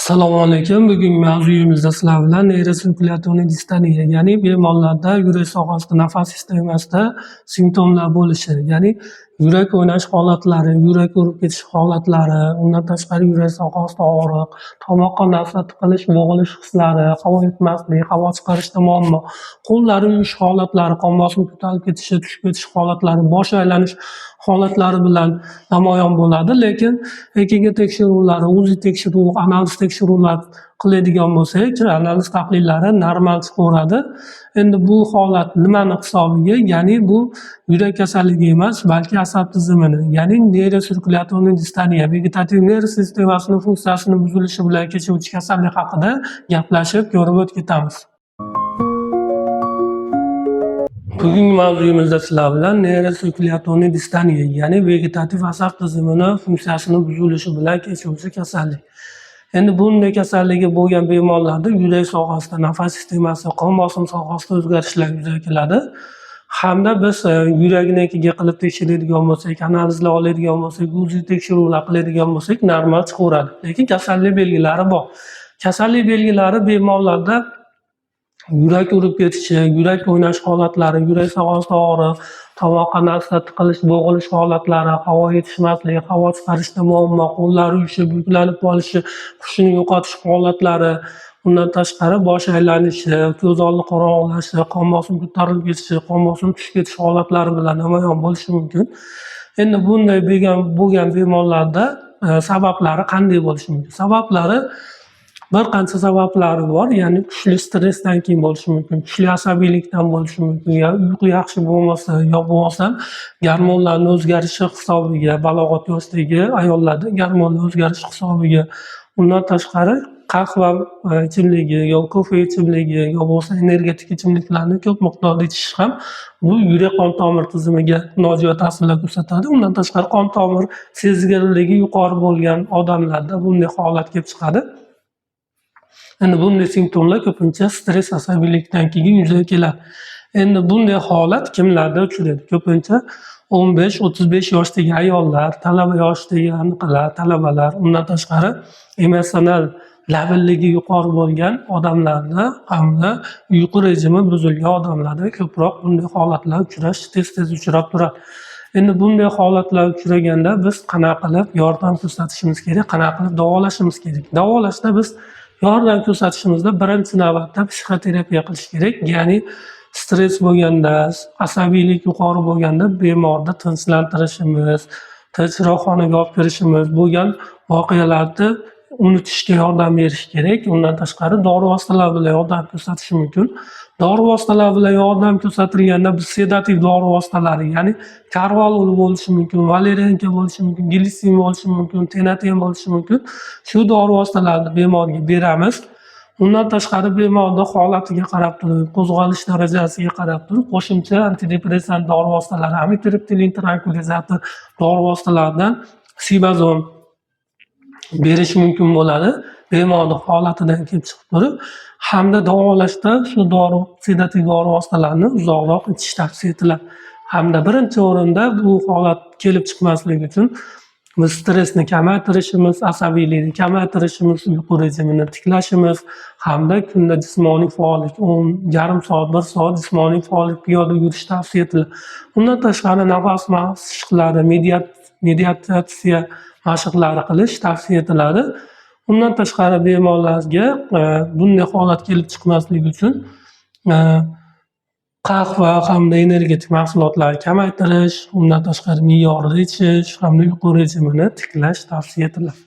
Assalomu alaykum. Bugungi mavzuyimizda sizlar bilan нейроциркуляторный distoniya, ya'ni bemorlarda yurak sohasida, nafas sistemasida simptomlar bo'lishi, ya'ni yurak o'ynash holatlari, yurak urib ketish holatlari, undan tashqari yurak sohasida og'riq, tomoqqa narsa tiqilish, bo'g'ilish hislari, havo yetmaslik, havo chiqarishda muammo, qo'llari uyush holatlari, qon bosimi ko'tarilib ketishi, tushib ketish holatlari, bosh aylanish holatlari bilan namoyon bo'ladi. Lekin EKG tekshiruvlari, UZI tekshiruv, analiz tekshiruvlar qiladigan bo'lsak, analiz tahlillari normal chiqaveradi. Endi bu holat nimani hisobiga? Ya'ni bu yurak kasalligi emas, balki asab tizimini, ya'ni нейроциркуляторный distoniya, vegetativ nerv sistemasini funksiyasini buzilishi bilan kechuvchi kasallik haqida gaplashib, ko'rib o'tib ketamiz. Bugungi mavzuyimizda sizlar bilan нейроциркуляторный distoniya, ya'ni vegetativ asab tizimini funksiyasini buzilishi bilan kechuvchi kasallik. Endi bunday kasalligi bo'lgan bemorlarda yurak sohasida, nafas sistemasi, qon bosim sohasida o'zgarishlar yuzaga keladi. Hamda biz yuragini EKG qilib tekshiradigan bo'lsak, analizlar oladigan bo'lsak, UZI tekshiruvlar qiladigan bo'lsak, normal chiqaveradi. Lekin kasallik belgilari bor. Kasallik belgilari bemorlarda yurak urib ketishi, yurak o'ynash holatlari, yurak sohasida og'riq, tomoqqa narsa tiqilish, bo'g'ilish holatlari, havo yetishmasligi, havo chiqarishda muammo, qo'llari uyushib, yuklanib qolishi, hushini yo'qotish holatlari, undan tashqari bosh aylanishi, ko'z oldi qorong'ilashishi, qon bosim ko'tarilib ketishi, qon bosim tushib ketish holatlari bilan namoyon bo'lishi mumkin. Endi bunday bo'lgan bemorlarda sabablari qanday bo'lishi mumkin? Sabablari bir qancha sabablari bor, ya'ni kuchli stressdan keyin bo'lishi mumkin, kuchli asabiylikdan bo'lishi mumkin, yo uyqu yaxshi bo'lmasa, yo bo'lmasam gormonlarni o'zgarishi hisobiga, balog'at yoshidagi ayollarda gormonlar o'zgarishi hisobiga, undan tashqari qahva ichimligi yo kofe ichimligi yo bo'lmasa energetik ichimliklarni ko'p miqdorda ichish ham bu yurak qon tomir tizimiga nojo'ya ta'sirlar ko'rsatadi. Undan tashqari qon tomir sezgirligi yuqori bo'lgan odamlarda bunday holat kelib chiqadi. Endi bunday simptomlar ko'pincha stress, asabiylikdan keyin yuzaga keladi. Endi bunday holat kimlarda uchraydi? Ko'pincha 15-35 yoshdagi ayollar, talaba yoshidagi anaqalar, talabalar, undan tashqari emotsional labilligi yuqori bo'lgan odamlarda hamda uyqu rejimi buzilgan odamlarda ko'proq bunday holatlar uchrash tez-tez uchrab turadi. Endi bunday holatlar uchraganda biz qanaqa qilib yordam ko'rsatishimiz kerak, qanaqa qilib davolashimiz kerak? Davolashda biz yordam ko'rsatishimizda birinchi navbatda psixoterapiya qilish kerak. Ya'ni stress bo'lganda, asabiylik yuqori bo'lganda bemorni tinchlantirishimiz, tinchroq xonaga olib kirishimiz, bo'lgan voqealarni unutishga yordam berish kerak. Undan tashqari dori vositalari bilan yordam ko'rsatish mumkin. Dori vositalari bilan yordam ko'rsatilganda biz sedativ dori vositalari, ya'ni karvalol bo'lishi mumkin, valerianka bo'lishi mumkin, glisin bo'lishi mumkin, tenaten bo'lishi mumkin. Shu dori vositalarini bemorga beramiz. Undan tashqari bemorni holatiga qarab turib, qo'zg'alish darajasiga qarab turib, qo'shimcha antidepressant dori vositalari, amitriptilin, tranquilizator dori vositalaridan sibazon berish mumkin bo'ladi. Bemorni holatidan kelib chiqib turib hamda davolashda shu dori, sedativ dori vositalarini uzoqroq ichish tavsiya etiladi. Hamda birinchi o'rinda bu holat kelib chiqmasligi uchun biz stressni kamaytirishimiz, asabiylikni kamaytirishimiz, uyqu rejimini tiklashimiz hamda kunda jismoniy faollik 10,5 soat, 1 soat jismoniy faollik, piyoda yurish tavsiya etiladi. Undan tashqari nafas mashqlari, meditatsiya mashqlari qilish tavsiya etiladi. Undan tashqari bemorlarga bunday holat kelib chiqmasligi uchun qahva hamda energetik mahsulotlarni kamaytirish, undan tashqari me'yorida ichish hamda uyqu rejimini tiklash tavsiya etiladi.